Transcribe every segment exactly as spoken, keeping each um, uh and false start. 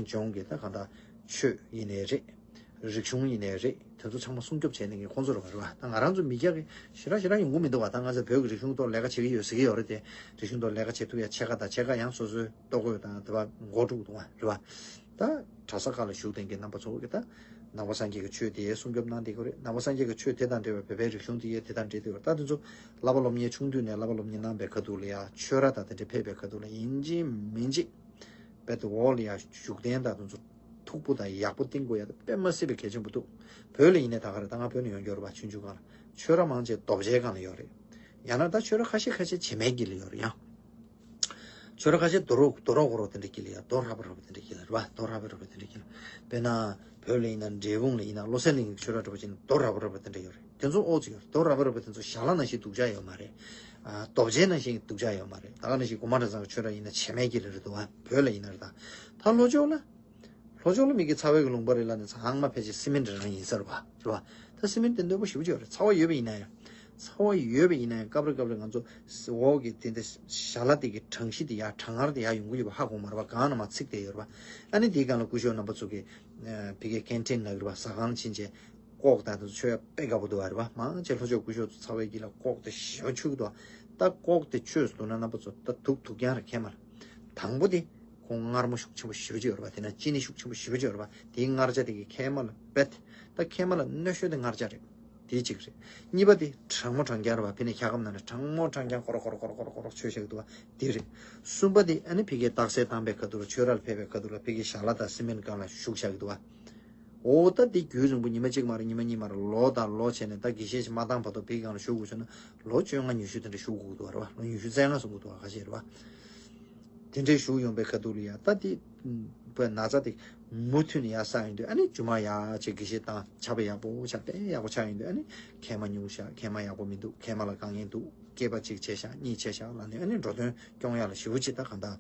ལྗོངས་ཀྱི་ད་གང་ལྟར་ཆོས་ཡིན་ནའི་རེད། རིག་གཞུང་ཡིན་ནའི་རེད། དེ་ཚོ་ཚང་མ་སྲུང་སྐྱོབ་བྱས་ནས་ཁོང་ཚོ་རུ་བ་རུ་བ་ད་ང་རང་ཚོ་མི་སྐྱ་གི་ཞེ་དྲག་ཞེ་དྲག་ཡོང་གི་མི་འདུག་བ། ད་ང་ཚོ་བོད་ཀྱི་རིག་གཞུང་ཐོག་ལས་ཀ་བྱེད་ཀྱི་ཡོད་ཟེར་གྱི་ཡོད་རེད་དེ། རིག་གཞུང་ཐོག་ལས་ཀ་བྱེད་ཐུབ་ཡ་ཕྱེད་ཀ་དང་ཕྱེད་ཀ་ཡང་སོ་སོའི་ལྟོ་གོས་དང་དེ་བ་མགོ་དཀྲུག་འདུག་བ་རུ་བ། ད་གྲྭ་ས་ཁག་ལ་བཞུགས་བསྡད་མཁན་རྣམ་པ་ཚོ་གི་ད་ནང་པ་སངས་རྒྱས་ཀྱི་ཆོས་དེ་སྲུང་སྐྱོབ་གནང་བསྡད་ཀྱི་རེད། ནང་པ་སངས་རྒྱས་ཀྱི་ཆོས་དེ་དང་འབྲེལ་བའི་བོད་པའི་རིག་གཞུང་དེ་ཡས་དེ་དང་འབྲེལ་བསྡད་ཀྱི་རེད། ད་དེ་ཚོ་བསླབ་པ་སློབ་གཉེར་ཆུང་དུས་ནས་བསླབ་པ་སློབ་གཉེར་གནང་པའི་ཁ་ཐུག་ལ་ཡ་ཆོས་ར་དང་དེ་འདྲ་ཕེབས་པའི་ཁ་ཐུག་ལ་ཡིན་གཅིག་མིན་གཅིག་བེད་དུ་འོག་ལ་ཡ་བཞུགས་གདན་དང་དེ་ཚོ་མཐུག་པོ་དང་ཡག་པོ་བཏིང་དགོས་ཡ་དེ་དཔེ་མ་སྲིད་པའི་གལ་ཆེན་པོ་འདུག་བོད་ལ་ཡིན་ནའི་ད་ག་རེ་ད་ང་བོད་ནས་ཡོང་རྒྱུ་རེད་པ། ཆུང་ཆུང་སྒང་ལ་ཆོས་ར་མང་ཆེ་རྡོ་གཅལ་སྒང་ལ་ཡོད་རེད། ཡང་ན་ད་ཆོས་ར་ཁ་ཤས་ཁ་ཤས་བྱེ་མའི་དཀྱིལ་ལ་ཡོད་རེད་ཡང་། ཆོས་ར་ཁ་ཤས་རྡོ་རོག་རྡོ་རོག་རོག་དེ་འདྲ་དཀྱིལ་ལ་ཡ་རྡོ་ར་བ་ར་བ་དེ་འདྲ་དཀྱིལ་ལ་རེད་པ། རྡོ་ར་བ་ར་བ་དེ་འདྲ་དཀྱིལ་ལ། དཔེར་ན་བོད་ལ་ཡིན་ན་འབྲས་སྤུངས་ལ་ཡིན་ན་བློ་གསལ་གླིང་གི་ཆོས་ར་འགྲོ་བ་ཅིག་ན་རྡོ་ར་བ་ར་བ་དེ་འདྲ་ཡོད་རེད། དེ་ཚོ་ཨོ་ཙི་ཡོད་རེད། རྡོ་ར་བ་ར་བ་དེ་ཚོ་ཞལ་ལག་ནང་བཞིན་སྡུག་ཅག་ཡོད་མ་རེད། ཨ་རྡོ་གཅལ་ནང་བཞིན་སྡུག་ཅག་ཡོད་མ་རེད། ད་ག་ནང་བཞིན་གོང་མ་ཁྲ་ཚང་གི་ཆོས་ར་ཡིན་ན་བྱེ་མའི་དཀྱིལ་ལ་རེད་འདུག་བ། བོད་ལ་ཡིན་ན་རེད། ད་ད་ལྷོ་ཕྱོགས་ལ། ལྷོ་ཕྱོགས་ལ་མི་གི་ཚ་བའི་གི་ལུང་པ་རེད་ལ་ནི་ཚང་མ་ཕལ་ཆེར་སི་མེན་ཊི་རང་ཡིན་ས་རེད་པ། རེད་པ། ད་སི་མེན་ཊི་དེ་གནོད་པོ་ཞེ་པོ་ཅིག་ཡོད་རེད། ཚ་བ་ཡོད་པ་ཡིན་ན་ཡང་། ཚ་བ་ཡོད་པ་ཡིན་ན་ཡང་སྐབས་རེ་སྐབས་རེ་ང་ཚོ་འོག་གི་དེ་འདྲ་ཞལ་ལག་དེ་གི་གྲང་གཤིས་དེ་ཡར་གྲང་ངར་དེ་ཡར་ཡོང་གི་ཡོད་པ་ཧ་གོ་མ་རེད་པ། གང་ན་མ་ཚིག་དེ་ཡོད་རེད་པ། ཨ་ནི་དེའི་སྒང་ལ་སྐུ་ཞབས་རྣམ་པ་ཚོ་གི་ཕ་གིའི་ཀེན་ཊིན་ལ་རེད་པ། ཟ་ཁང་ཕྱིན་བྱས་ཀོག་དང་དེ་ཚོ་མཆོད་ཡ་དཔེ་དགའ་པོ་འདུག་པ། རེད་པ། མང་ཆེ་ལྷོ་ཕྱོགས་སྐུ་ཞབས་ཚོ་ཚ་བའི་དཀྱིལ་ལ་ཀོག་དེ་ཞེ་པོ་མཆོད་ཀྱི་འདུག་པ། ད་ཀོག་དེ་མཆོད་སུ་འདུག་ན་རྣམ་པ་ཚོ་ད་དུག་དུག་རྐྱང་རེད། མཁལ་མ་ལ། དང་པོ་དེ་ཁོང་མངར་མོ་ཤུགས་ཆེན་པོ་ཞེ་པོ་ཅིག་ཡོད་རེད་པ། དེ་ན་ཅི་ནི་ཤུགས་ཆེན་པོ་ཞེ་པོ་ཅིག་ཡོད་རེད་པ། དེའི་མངར་ཆ་དེ་གིས་མཁལ་མ་ལ་རྦད། ད་མཁལ་མ་ལ་གནོད་ཤོས་དེ་མངར་ཆ་རེད། དེ་གཅིག་རེད། གཉིས་པ་དེ་གྲང་མོ་གྲང་རྐྱང་རེད་པ། ཕ་གིའི་ནས་འཁྱག་སྒམ་ནང་ནས་གྲང་མོ་གྲང་རྐྱང་ཀོ་རོ་ཀོ་རོ་ཀོ་རོ་ཀོ་རོ་མཆོད་བཞག་གི་འདུག་པ། དེ་རེད། གསུམ་པ་དེ་ཨ་ནི་ཕ་གིའི་རྟགས་གསལ་བཏང་པའི་ཁ་ཐུག་ལ་ཆོས་རར་ཕེབས་པའི་ཁ་ཐུག་ལ་ཕ་གིའི་ཞལ་ལག་དང་སི་མེན་ཊི་སྒང་ལ་བཞུགས་བཞག་གི་འདུག་པ། འོ་ད་འདི་རྒྱུན་རིང་པོ་ཉི་མ་གཅིག་མ་རེད། ཉི་མ་གཉིས་མ་རེད། ལོ་དང་ལོ་བྱས་ནས་ད་དགེ་བཤེས་ཤིག་མ་བཏང་བར་དུ་བི་གང་ལ་བཞུགས་དགོས་བྱུང་ན་ལོ་བཅོ་ལྔ་ཉི་ཤུ་དེ་འདྲ་བཞུགས་དགོས་འདུག་རེད་པ། ལོ་ཉི་ཤུ་རྩ་ལྔ་སོང་གི་འདུག་ཁ་ཤས་རེད་པ། དེ་འདྲའི་བཞུགས་ཡོང་པའི་ཁ་ཐུག་ལ་ཡ་ད་དེ་བོད་ན་ཚ་དེ་མུ་མཐུད་ནས་ཡར་བསགས་ཡོང་དུས་ཨ་ནི་རྒྱུ་མ་ཡག་ཅིག་དགེ་བཤེས་དང་ཕྱག་དཔེ་ཡག་པོ་ཆགས་དཔེ་ཡག་པོ་ཆགས་ཡོང་དུས་ཨ་ནི་མཁལ་མ་ཉུང་ཤག་མཁལ་མ་ཡག་པོ་མི་འདུག་མཁལ་མ་ལ་དཀའ་ངལ་འདུག་སྐེད་པ་གཅིག་ཆེ་ཤག་གཉིས་ཆེ་ཤག་ལབ་ནས་ཨ་ནི་འགྲོ་དོན་སྐྱོང་ཡག་ལ་ཞེ་པོ་ཅིག་ད་གང་ལྟར།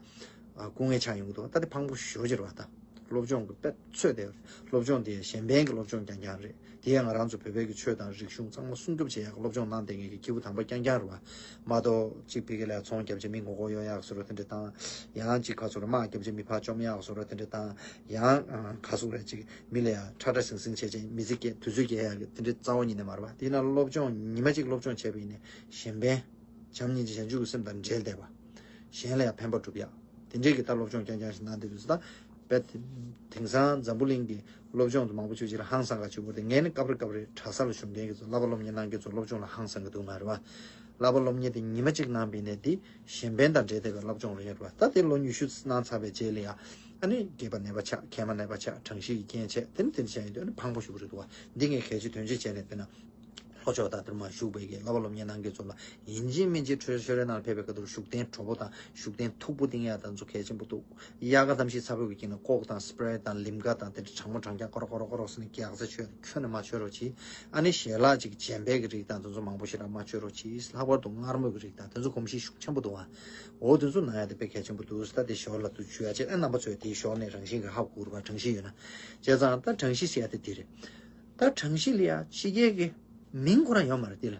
ཨ་སྐུ་ངལ་ཆགས་ཡོང་གི་འདུག་ད་དེ་ཕངས་པོ་ཞེ་པོ་ཅིག་རེད་པ། ད་སློབ་སྦྱོང་གི་དཔེ་ཚོད་དེ་སློབ་སྦྱོང་དེ་གཞན་ཕན་གྱི་སློབ་སྦྱོང་རྐྱང་རྐྱང་རེད། དེ་ཡང་ང་རང་ཚོ་བོད་པའི་གི་ཆོས་དང་རིག་གཞུང་ཚང་མ་སྲུང་སྐྱོབ་བྱེད་ཡག་གི་སློབ་སྦྱོང་གནང་བསྡད་མཁན་གྱི་སྐྱེས་བུ་དམ་པ་རྐྱང་རྐྱང་རེད་པ། མ་གཏོགས་གཅིག་ཕ་གི་ལ་ཚོང་རྒྱབ་བྱས་མི་མགོ་སྐོར་གཡོག་ཡག་བཟོ་འདྲ་དེ་འདྲ་དང་། ཡང་གཅིག་ག་ཚོད་རེད། དམག་རྒྱབ་བྱས་མི་ཕར་བཅོམ་ཡག་བཟོ་འདྲ་དེ་འདྲ་དང་། ཡང་ག་ཚོད་རེད། གཅིག་མི་ལ་ཡ་ཁྲ་ཁྲ་ཟིང་ཟིང་བྱས་བྱས་མི་ཚེ་སྐྱེལ་དུས་ཚོད་སྐྱེལ་ཡག་གི་དེ་འདྲ་རྩ་བ་ཉིད་ནས་མ་རེད་པ། དེས་ན་སློབ་སྦྱོང་ཉི་མ་གཅིག་སློབ་སྦྱོང་བྱས་པ་ཡིན་ནའི་གཞན་ཕན། བྱམས་སྙིང་རྗེ་བྱང་ཆུབ་ཀྱི་སེམས་དང་འབྲེལ་བསྡད་པ། གཞན་ལ་ཡང་ཕན་པ་སྒྲུབ་ཡག་དེ་འདྲའི་གི་ད་སློབ་སྦྱོང་རྐྱང་རྐྱང་ཞིག་གནང་བསྡད་དུས་སུ་ད། དཔེ་དེང་སང་འཛམ་བུ་གླིང་གི་སློབ་སྦྱོང་དུ་མང་པོ་ཅིག་ཅིག་ལ་ཧང་སང་ག་བྱུང་བ་དེ་ངས་ནི་སྐབས་རེ་སྐབས་རེ་གྲྭ་ས་ལ་བཞུགས་མཁན་གྱི་ཚོ་བསླབ་པ་སློབ་གཉེར་གནང་མཁན་ཚོ་སློབ་སྦྱོང་ལ་ཧང་སང་གི་འདུག་མ་རེད་པ། བསླབ་པ་སློབ་གཉེར་དེ་ཉི་མ་གཅིག་གནང་བས་ནས་དེ་གཞན་ཕན་དང་འབྲེལ་བསྡད་པའི་སློབ་སྦྱོང་རེད་པ། ད་དེ་ལོ་ཉི་ཤུ་གནང་ཚར་བའི་རྗེས་ལ་ཡང་ཨ་ནི་སྐེད་པ་ནད་པ་ཆགས། མཁལ་མ་ནད་པ་ཆགས། གྲང་གཤིས་ཀྱི་རྐྱེན་བྱས། དེ་ནི་དེ་འདྲ་བྱས་ཡོང་དུས་ཨ་ནི་ཕངས་པོ་ཞེ་པོ་རེད་འདུག་པ། འདི་ངས་གལ་ཆེ་དོན་ཆེ་བྱས་ནས་དཔེར་ན། ལྷོ་ཕྱོགས་དང་དེར་མ་བཞུགས་པའི་གི་བསླབ་པ་སློབ་གཉེར་གནང་མཁན་ཚོ་ལ་ཡིན་གཅིག་མིན་གཅིག་ཆོས་ཆོས་རའི་ནང་ཕེབས་པའི་སྐབས་དུ་བཞུགས་གདན་དྲོ་པོ་དང་བཞུགས་གདན་མཐུག་པོ་བཏིང་ཡག་དང་ཚོ་གལ་ཆེན་པོ་འདུག་དབྱར་ཁ་གཏམ་ཤིང་ཚ་བོད་ཀྱི་དཀྱིལ་ན་ཀོག་དང་སི་པི་རེ་དང་ལིམ་ཀ་དང་དེ་འདྲ་གྲང་མོ་གྲང་རྐྱང་ཀོ་རོ་ཀོ་རོ་ཀོ་རོ་ཟེར་ནས་རྒྱགས་ཚ་མཆོད་ཁྱོན་ནས་མ་མཆོད་རོགས་གྱིས། ཨ་ནི་ཞལ་ལག་ཅིག་བྱམས་པའི་གི་རིགས་དང་དེ་ཚོ་མང་པོ་ཞེ་དྲག་མ་མཆོད་རོགས་གྱིས། ལྷག་པར་དུ་མངར་མོ་གི་རིགས་དང་དེ་ཚོ་གོམས་གཤིས་ཤུགས་ཆེན་པོ་འདུག་ཨ། འོ་དེ་ཚོ་གནང་ཡག་དེ་དཔེ་གལ་ཆེན་པོ་འདུག་ད་དེ་ཞོར་ལ་དུ་ཞུ་ཡག་བྱས་ཨ་རྣམ་པ་ཚོས་དེའི་ཞོར་ནས་རང་བཞིན་གི་ཧ་གོ་དགོས་རེད་པ། གྲང་གཤིས་ཡོད་ན། བྱས་ཙང་ད་གྲང་གཤིས་ཟེར་ཡག་དེ་དེ་རེད། ད་གྲང་གཤིས་ལ་ཡ་ཕྱི་རྒྱལ་གི་མིང་ཁོ་རང་ཡོད་མ་རེད་དེ་ལ།